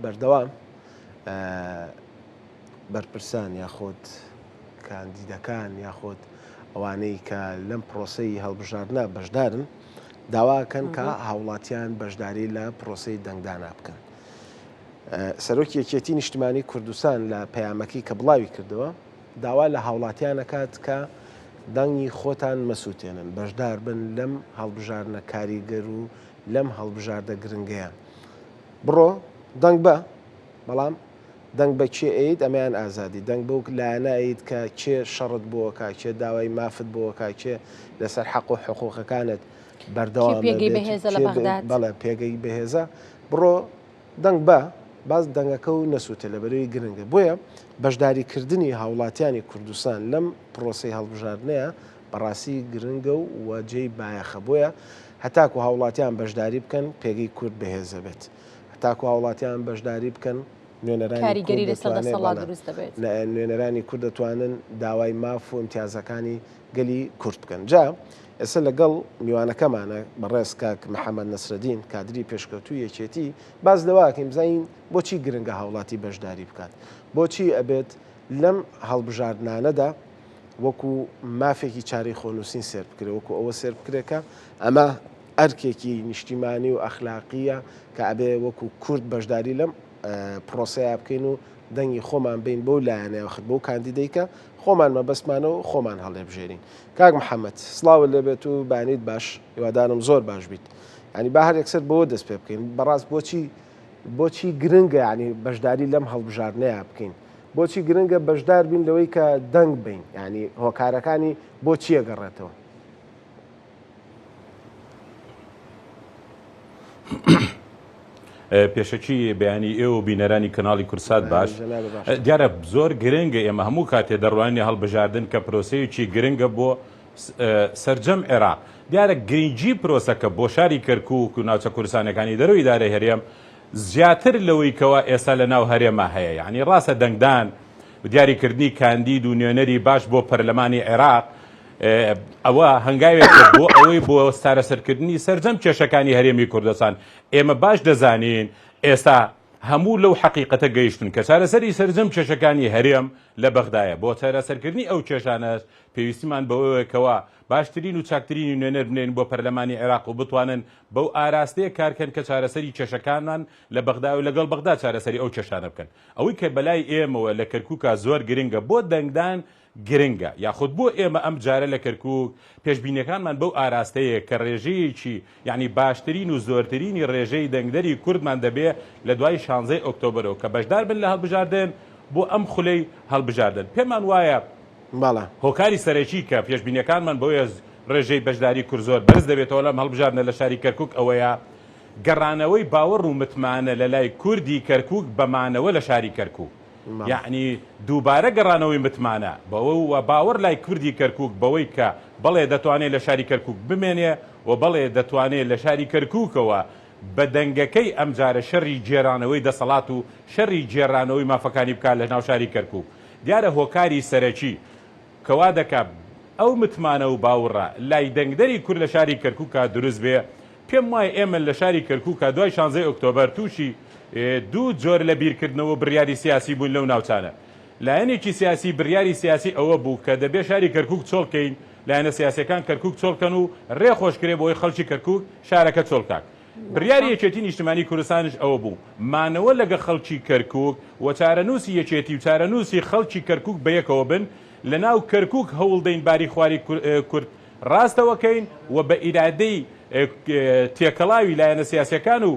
بەردەوام بەرپرسان یاخود کاندیدەکان یاخود ئەوانەی کە لەم پرۆسەی هەڵبژاردنە بەشدارن داواکەن کە هاوڵاتیان بەشداری لە پرۆسەی دەنگدانا بکەن. سەرۆکی یەکێتی نیشتمانی کوردستان لە پەیامەکەی کە بڵاوی کردەوە داوا لە هاوڵاتیان ئەکات کە دەنگی خۆتان مەسووتێنن، بەشدار بن لەم هەڵبژاردنە کاریگەر و لەم هەڵبژاردە گرنگەیە. بڕۆ دەنگ بە، بەڵام دەنگ بە کێ ئەیت ئەمەیان ئازادی، دەنگ بەو لایەنە ئەیت کە کێ شەڕت بۆ ئەکا، کێ داوای مافت بۆ ئەکا، کێ لەسەر حەق و حقوقەکانت بەردەوام پێگەی بەهێزە لە بەغداد. بەڵێ پێگەی بەهێزە، بڕۆ دەنگ بە، باس دەنگەکە و نەسووتێ لەبەرئەوەی گرنگە. بۆیە بەشداریکردنی هاوڵاتیانی کوردستان لەم پرۆسەی هەڵبژاردنەیە بەڕاستی گرنگە و و جێی بایەخە. بۆیە هەتاکو هاوڵاتیان بەشداری بکەن پێگەی کورد بەهێزەبێت. هەتاکو هاوڵاتیان بەشداری بکەن نوێنەرانی کورد کاریگەری لەسەر دەتوانێ دەسەڵات بەڵێ دروست دەبێت. نوێنەرانی کورد دەتوانن داوای ماف و ئیمتیازەکانی گەلی کورد بکەن. جا ئێستا لەگەڵ میوانەکەمانە بەڕێز کاک محەمەد نەسرەدین کادری پێشکەوتووی یەکێتی باس لەوە ئەکەین بزانین بۆچی گرنگە هاوڵاتی بەشداری بکات بۆچی ئەبێت لەم هەڵبژاردنانەدا وەکو مافێکی چارەی خۆنووسین سێر بکرێ وەکو ئەوە سێر بکرێت کە ئەمە ئەرکێکی نیشتیمانی و ئەخلاقیە کە ئەبێ وەکو کورد بەشداری لەم پرۆسەیە بکەین و دەنگی خۆمان بین بەو لایەنە یاخود بەو کاندیدەی کە خۆمان مەبەستمانە و خۆمان هەڵێبژێرین. کاک محەممەد سڵاوت لێبێت و بەیانیت باش هیوادارم زۆر باش بیت. یعنی با هەر یەکسەر بەوە دەست پێ بکەین بەڕاست بۆچی بۆچی گرنگە یعنی بەشداری لەم هەڵبژاردنەیە بکەین بۆچی گرنگە بەشدار بین لەوەی کە دەنگ بین یعنی هۆکارەکانی بۆچیە گەڕێتەوە پێشەکی بەیانی ئێوە و بینەرانی کەناڵی کورسات باش دیارە زۆر گرنگە ئێمە هەموو کاتێ دەڕوانینە هەڵبژاردن کە پرۆسەیەکی گرنگە بۆ سەرجەم عێراق دیارە گرنگی پرۆسەکە بۆ شاری کەرکوک و ناوچە کوردستانەکانی دەرەوەی ئیدارەی هەرێم زیاتر لەوەی کەوا ئێستا لە ناو هەرێما هەیە یعنی ڕاستە دەنگدان دیاریکردنی کاندید و نوێنەری باش بۆ پەرلەمانی عێراق ئەوە هەنگاوێکە بۆ ئەوەی بۆ چارەسەرکردنی سەرجەم کێشەکانی هەرێمی کوردستان ئێمە باش دەزانین ئێستا هەموو لەو حەقیقەتە گەیشتون کە چارەسەری سەرجەم کێشەکانی هەرێم لە بەغدایە بۆ چارەسەرکردنی ئەو کێشانەش پێویستیمان بەوەیە کەوا باشترین و چاکترینی نوێنەر بنێین بۆ پەرلەمانی عێراق و بتوانن بەو ئاراستەیە کارکەن کە چارەسەری کێشەکانمان لە بەغدا و لەگەڵ بەغدا چارەسەری ئەو کێشانە بکەن ئەوەی کە بەلای ئێمەوە لە کەرکوکا زۆر گرنگە بۆ دەنگدان گرنگە یاخود بۆ ئێمە ئەم جارە لە کەرکوک پێشبینیەکانمان بەو ئاراستەیە کە ڕێژەیەکی یانی باشترین و زۆرترینی ڕێژەی دەنگدەری کوردمان دەبێ لە دوای شانزەی ئۆکتۆبەرەوە کە بەشدار بن لە هەڵبژاردن بۆ ئەم خولەی هەڵبژاردن پێمان وایە بەڵێ. هۆکاری سەرەکی کە پێشبینیەکانمان بەوەیە ڕێژەی بەشداری کورد زۆر بەرز دەبێتەوە لەم هەڵبژاردنە لە شاری کەرکوک ئەوەیە گەڕانەوەی باوەڕ و متمانە لە لای کوردی کەرکوک بە مانەوە لە شاری کەرکوک. یەعنی دووبارە گەڕانەوەی متمانە بەوە و باوەڕ لای کوردی کەرکوک بەوەی کە بەڵێ دەتوانێ لە شاری کەرکوک بمێنێ و بەڵێ دەتوانێ لە شاری کەرکوکەوە بە دەنگەکەی ئەمجارە شەڕی گێرانەوەی دەسەڵات و شەڕی گێرانەوەی مافەکانی بکات لە ناو شاری کەرکوک دیارە هۆکاری سەرەکی کە وا دەکا ئەو متمانە و باوڕە لای دەنگدەری کورد لە شاری کەرکوکا دروست بێ، پێم وایە ئێمە لە شاری کەرکوکا دوای شانزەی ئۆکتۆبەر تووشی دوو جۆر لە بیرکردنەوە و بڕیاری سیاسی بووین لەو ناوچانە. لایەنێکی سیاسی بڕیاری سیاسی ئەوە بوو کە دەبێ شاری کەرکوک چۆڵ کەین، لایەنە سیاسیەکان کەرکوک چۆڵ کەن و ڕێ خۆش کرێ بۆ ئەوەی خەڵکی کەرکوک شارەکە چۆڵ کات. بڕیاری یەکێتی نیشتمانی کوردستانیش ئەوە بوو، مانەوە لەگە خەڵکی کەرکوک و چارەنووسی یەکێتی و چارەنووسی خەڵکی کەرکوک بەیەکەوە بن، لەناو کەرکوک هەوڵدەین باری خواری کورد ڕاستەوە کەین و بە ئیرادەی تێکەڵاوی لایەنە سیاسیەکان و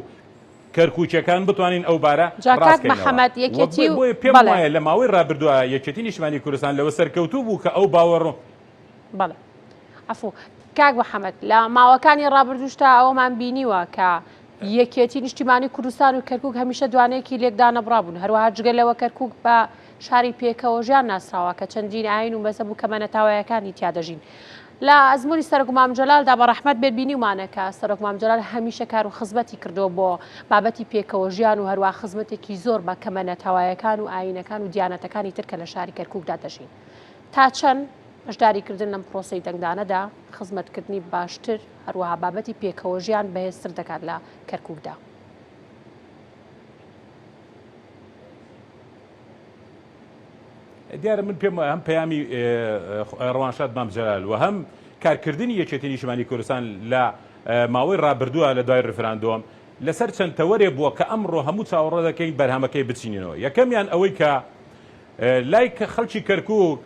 کەرکوکیەکان بتوانین ئەو بارە جا کاک ڕاست کەینەوە. محەمەد و یەکێتی و بۆیە پێم بەڵێ. وایە لە ماوەی ڕابردووە یەکێتی نیشتمانی کوردستان لەوە سەرکەوتوو بوو کە ئەو باوەڕ و بەڵێ عەفو کاک محەمەد لە ماوەکانی ڕابردووشتا ئەوەمان بینیوە کە یەکێتی نیشتیمانی کوردستان و کەرکک هەمیشە دوانەیەکی لێکدانەبڕا بوون هەروەها جگە لەوە کەرکک بە شاری پێکەوەژیان ناسراوە کە چەندین ئاین و مەزەب و کەمە نەتەوەیەکانی تیا دەژین. لە ئەزموونی سەرۆک مام جەلالدا بە ڕەحمەت بێت بینیومانە کە سەرۆک مام جەلال هەمیشە کار و خزمەتی کردووە بۆ بابەتی پێکەوەژیان و هەروەها خزمەتێکی زۆر بە کەمە نەتەوەیەکان و ئاینەکان و دیانەتەکانی تر کە لە شاری کەرکوکدا دەژین. تا چەند بەشداریکردن لەم پرۆسەی دەنگدانەدا خزمەتکردنی باشتر هەروەها بابەتی پێکەوەژیان بەهێزتر دەکات لە کەرکوکدا؟ دیارە من پێم وایە هەم پەیامی ڕەوانشاد مام جەلال و هەم کارکردنی یەکێتی نیشتمانی کوردستان لە ماوەی ڕابردووە لە دوای ڕیفراندۆم لەسەر چەند تەوەرێ بووە کە ئەمڕۆ هەموو چاوەڕێ دەکەین بەرهەمەکەی بچینینەوە یەکەمیان ئەوەی کە لای خەڵکی کەرکوک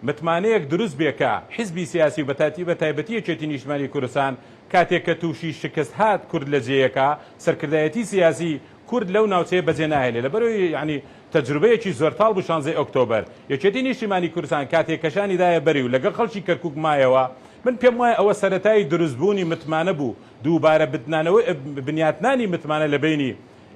متمانەیەک دروست بێ کە حیزبی سیاسی و بەتاتی بە تایبەتی یەکێتی نیشتمانی کوردستان کاتێک کە تووشی شکست هات کورد لە جێیەکە سەرکردایەتی سیاسی کورد لەو ناوچەیە بەجێ ناهێلێ لەبەرئەوەی یەعنی تەجروبەیەکی زۆر تاڵ بوو شانزەی ئۆکتۆبەر یەکێتی نیشتیمانی کوردستان کاتێک کەشانی دایە بەری و لەگەڵ خەڵکی کەرکوک مایەوە من پێم وایە ئەوە سەرەتای دروست بوونی متمانە بوو دووبارە بتنانەوەی بنیاتنانی متمانە لە بەینی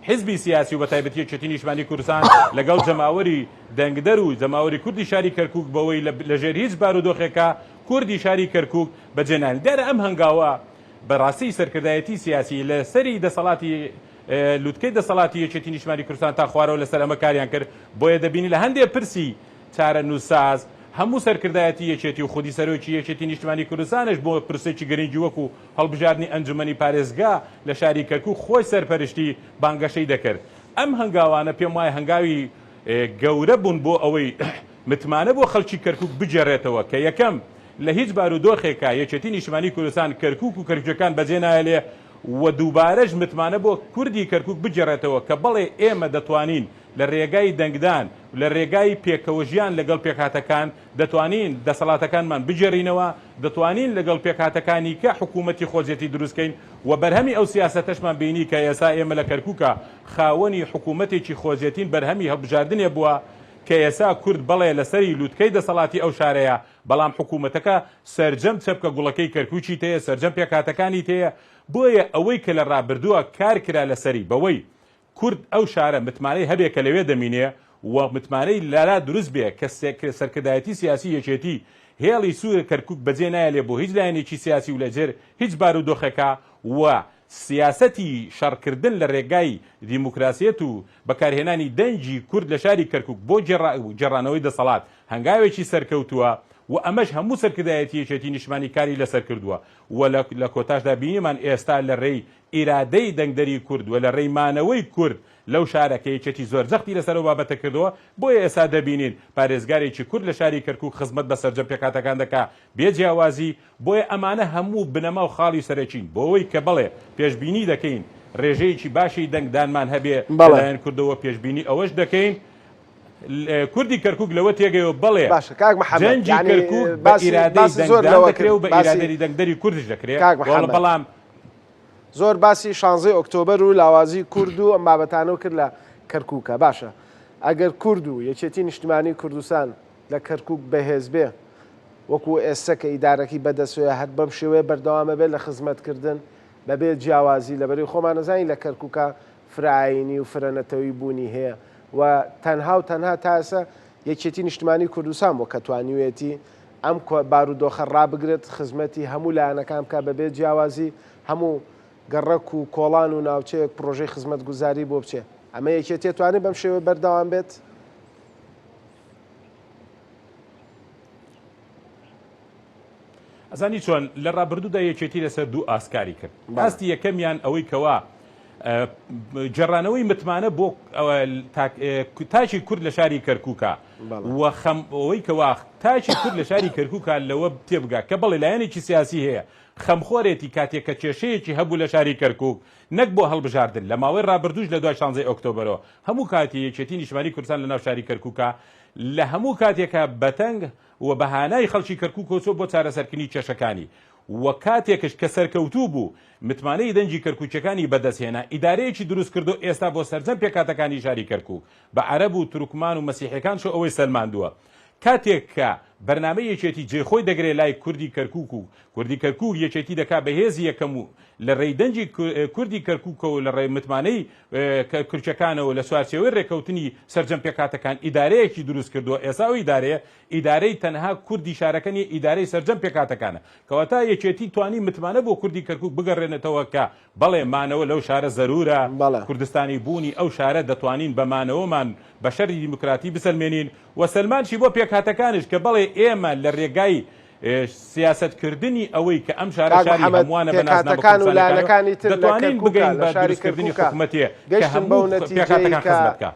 حیزبی سیاسی و بەتایبەتی یەکێتی نیشتمانی کوردستان لەگەڵ جەماوەری دەنگدەر و جەماوەری کوردی شاری کەرکوک بەوەی لەژێر هیچ بارودۆخێکا کوردی شاری کەرکوک بەجێ ناهێلن دیارە ئەم هەنگاوە بەڕاستی سەرکردایەتی سیاسی لە سەری دەسەڵاتی لوتکەی دەسەڵاتی یەکێتی نیشتمانی کوردستان تا خوارەوە لەسەر ئەمە کاریان کرد، بۆیە دەبینی لە هەندێ پرسی چارەنووسساز هەموو سەرکردایەتی یەکێتی و خودی سەرۆکی یەکێتی نیشتمانی کوردستانش بۆ پرسێکی گرنگی وەکو هەڵبژاردنی ئەنجومەنی پارێزگا لە شاری کەرکوک خۆی سەرپەرشتی بانگەشەی دەکرد. ئەم هەنگاوانە پێم وایە هەنگاوی گەورە بوون بۆ ئەوەی متمانە بۆ خەڵکی کەرکوک بگێڕێتەوە کە یەکەم لە هیچ بارودۆخێکا یەکێتی نیشتمانی کوردستان کەرکوک و کەرکوکیەکان بەجێ نایەلێ و دووبارەش متمانە بۆ کوردی کەرکوک بگێڕێتەوە کە بەڵێ ئێمە دەتوانین لە رێگای دەنگدان و لە رێگای پێکەوەژیان لەگەڵ پێکهاتەکان دەتوانین دەسەڵاتەکانمان بگێڕینەوە، دەتوانین لەگەڵ پێکهاتەکانی کە حکوومەتی خۆجێتی دروست کەین و بەرهەمی ئەو سیاسەتەشمان بینی کە ئێستا ئێمە لە کەرکوکا خاوەنی حکوومەتێکی خۆجێتین بەرهەمی هەڵبژاردنێ بووە کە ئێستا کورد بەڵێ لەسەری لوتکەی دەسەڵاتی ئەو شارەیە بەڵام حکوومەتەکە سەرجەم چەپکە گوڵەکەی کەرکوکی تێیە سەرجەم پێکهاتەکانی تێیە بۆیە ئەوەی کە لە ڕابردووە کار کرا لەسەری بەوەی کورد ئەو شارە متمانەی هەبێ کە لەوێ دەمینێ و متمانەی لالا دروست بێ کە سەرکردایەتی سیاسی یەکێتی هێڵی سوور کەرکوک بەجێ نایەلێ بۆ هیچ لایەنێکی سیاسی و لەژێر هیچ بارودۆخێکا و سیاسەتی شەڕکردن لە رێگای دیموکراسیەت و بەکارهێنانی دەنگی کورد لە شاری کەرکوک بۆ گێڕانەوەی دەسەڵات هەنگاوێکی سەرکەوتووە و ئەمەش هەموو سەرکردایەتی یەکێتی نیشتمانی کاری لەسەر کردووە و لە کۆتاشدا بینیمان ئێستا لە رێی ئیرادەی دەنگدەری کورد و لە رێی مانەوەی کورد لەو شارە کە یەکێتی زۆر جەختی لەسەر ئەو بابەتە کردەوە، بۆیە ئێستا دەبینین پارێزگارێکی کورد لە شاری کەرکوک خزمەت بە سەرجەم پێکهاتەکان دەکا بێ جیاوازی، بۆیە ئەمانە هەموو بنەما و خاڵی سەرەکین بۆوەی کە بەڵێ پێشبینی دەکەین رێژەیەکی باشی دەنگدانمان هەبێ بەڵێ. لەلایەن کوردەوە پێشبینی ئەوەش دەکەین کوردی کەرکوک لەوە تێگەیەوە بەڵێ باشە کاک محەمەد جەنگی یانی کەرکوک بە باسی ئیرادەی باسی زۆر دەنگدان لەوە دەکرێ کرد و بە باسی ئیرادەی دەنگدەری کوردیش دەکرێ کاک وەڵ محەمەد بەڵام زۆر باسی شانزەی ئۆکتۆبەر و لاوازی کورد و ئەم بابەتانەو کرد لە کەرکوکە باشە ئەگەر کورد و یەکێتی نیشتمانی کوردستان لە کەرکوک بەهێز بێ وەکو ئێستە کە ئیدارەکەی بەدەستەوەیە هەر بەم شێوەیە بەردەوامە بێت لە خزمەتکردن بەبێ جیاوازی لەبەرەی خۆمان ئەزانین لە کەرکوکا فرە ئاینی و فرە نەتەوی بوونی هەیە و تەنها و تەنها تا ئێستا یەکێتی نیشتمانی کوردستان بووە کە توانیویەتی ئەم بارودۆخە ڕابگرێت خزمەتی هەموو لایەنەکان بکات بەبێ جیاوازی هەموو گەڕەک و کۆڵان و ناوچەیەک پڕۆژەی خزمەتگوزاری بۆ بچێ ئەمە یەکێتیە توانێت بەم شێوەیە بەردەوام بێت؟ ئەزانی چۆن لە ڕابردوودا یەکێتی لەسەر دوو ئاست کاری کرد ئاستی یەکەمیان ئەوەی کەوا گێڕانەوەی متمانە بۆ تاکی کورد لە شاری کەرکووکە و خەم ئەوەی کەوا تاکی کورد لە شاری کەرکووکە لەوە تێبگا کە بەڵێ لایەنێکی سیاسی هەیە خەمخۆرێتی کاتێک کە کێشەیەکی هەبوو لە شاری کەرکووک نەک بۆ هەڵبژاردن لە ماوەی ڕابردووش لە دوای شانزەی ئۆکتۆبەرەوە هەموو کاتی یەکێتی نیشتمانی کوردستان لە ناو شاری کەرکووکە لە هەموو کاتێکا بەتەنگ و بە هانای خەڵکی کەرکووکەوە چووە بۆ چارەسەرکردنی کێشەکانی و کاتێکش کە سەرکەوتوو بوو متمانەی دەنگی کەرکووکیەکانی بەدەست هێنا ئیدارەیەکی دروست کردو ئێستا بۆ سەرجەم پێکهاتەکانی شاری کەرکووک بە عەرەب و تورکمان و مەسیحیەکان چۆ ئەوەی سەلماندووە کاتێک کە بەرنامەی یەکێتی جێی خۆی دەگرێ لای کوردی کەرکووک و کوردی کەرکووک یەکێتی دەکا بە هێزی یەکەم و لە ڕێی دەنگی کوردی کەرکووکەوە لە ڕێی متمانەی کەرکووکیەکانەوە لە چوارچێوەی ڕێکەوتنی سەرجەم پێکهاتەکان ئیدارەیەکی دروست کردووە ئێستا ئەو ئیدارەیە ئیدارەی تەنها کوردی شارەکە نیە ئیدارەی سەرجەم پێکهاتەکانە کەواتە یەکێتی توانی متمانە بۆ کوردی کەرکوک بگەڕێنێتەوە کە بەڵێ مانەوە لەو شارە زەرورە کوردستانی بوونی ئەو شارە دەتوانین بە مانەوەمان بە شەری دیموکراتی بسەلمێنین و سەلمانشی بۆ پێکهاتەکانیش کە بەڵێ ئێمە لە رێگای سیاسەت کردنی ئەوەی کە ئەم شارە کاک شاری محەمەد هەمووانە بە نازنامە پێکهاتەکان و کوردستانیەکانەوە لایەنەکانی تر لە دەتوانین کەرکوکا بگەین لە بە شاری دروستکردنی کەرکوکا حکومەتێ کە گەیشتن بەو هەموو نەتیجەی پێکهاتەکان کە خزمەت کا.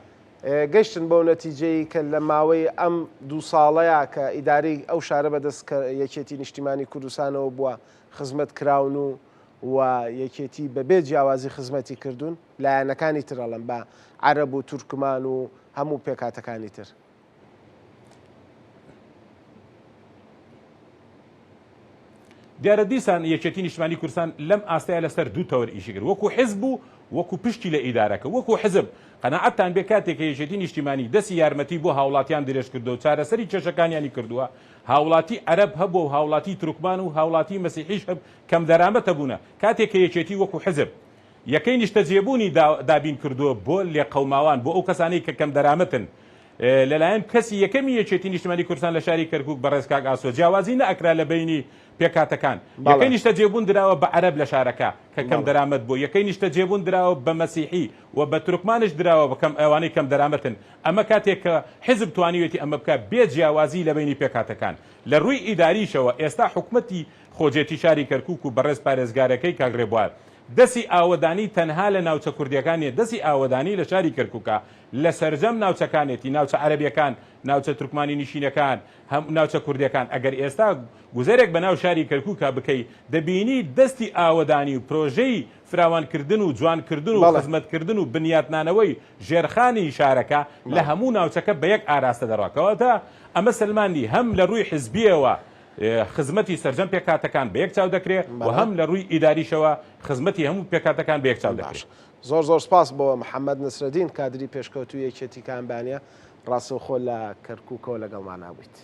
گەشتن بەو نەتیجەی کە لە ماوەی ئەم دوو ساڵەیا کە ئیدارەی ئەو شارە بەدەست یەکێتی نیشتیمانی کوردستانەوە بووە خزمەت کراون و و یەکێتی بەبێ جیاوازی خزمەتی کردوون لایەنەکانی تر ئەڵێم بە عەرەب و تورکمان و هەموو پێکهاتەکانی تر. دیارە دیسان یەکێتی نیشتمانی کوردستان لەم ئاستەیا لەسەر دوو تەوەر ئیشی کرد وەکو حزب و وەکو پشتی لە ئیدارەکە وەکو حزب قەناعەتتان بێ کاتێک کە یەکێتی نیشتیمانی دەستی یارمەتی بۆ هاوڵاتیان درێژ کردووە و چارەسەری کێشەکانیانی کردووە هاوڵاتی عەرەب هەبووە و هاوڵاتی تورکمان و هاوڵاتی مەسیحیش هەب کەمدەرامەت هەبوونە کاتێک کە یەکێتی وەکو حزب یەکەی نیشتەجێبوونی دابین کردووە بۆ لێقەوماوان، بۆ ئەو کەسانەی کە کەمدەرامەتن. لەلایەن کەسی یەکەمی یەکێتی نیشتمانی کوردستان لە شاری کەرکوک بەڕێز کاک ئاسۆ جیاوازی نەئەکرا لە بەینی پێکهاتەکان. یەکەی نیشتەجێبوون دراوە بە عەرەب لە شارەکە کە کەمدەرامەت بووە، یەکەی نیشتەجێبوون دراوە بە مەسیحی و بە تورکمانش دراوە بە کەم ئەوانەی کەمدەرامەتن. ئەمە کاتێک کە حیزب توانیوێتی ئەمە بکا بێ جیاوازی لە بەینی پێکهاتەکان. لە ڕووی ئیداریشەوە ئێستا حکومەتی خۆجێتی شاری کەرکوک و بەڕێز پارێزگارەکەی کاک ڕێبوار دەسی ئاوەدانی تەنها لە ناوچە کوردیەکان نیە، دەسی ئاوەدانی لە شاری کەرکوکە لە سەرجەم ناوچەکانێتی، ناوچە عەرەبیەکان، ناوچە تورکمانی نیشینەکان، هەم ناوچە کوردیەکان، ئەگەر ئێستا گوزەرێک بە ناو شاری کەرکوکا بکەی دەبینی دەستی ئاوەدانی و پرۆژەی فراوانکردن و جوانکردن و خزمەتکردن و بنیاتنانەوەی ژێرخانی شارەکە لە هەموو ناوچەکە بە یەک ئاراستە دەڕوا، کەواتە ئەمە سەلماندی هەم لە ڕووی حزبیەوە خزمەتی سەرجەم پێکهاتەکان بە یەک چاو دەکرێ و هەم لە ڕووی ئیداریشەوە خزمەتی هەموو پێکهاتەکان بە یەک چاو دەکرێ. زۆر زۆر سپاس بۆ محەمەد نەسرەدین کادری پێشکەوتووی یەکێتی کامبانیا ڕاستەوخۆ لە کەرکوکەوە لەگەڵمانا بوویت.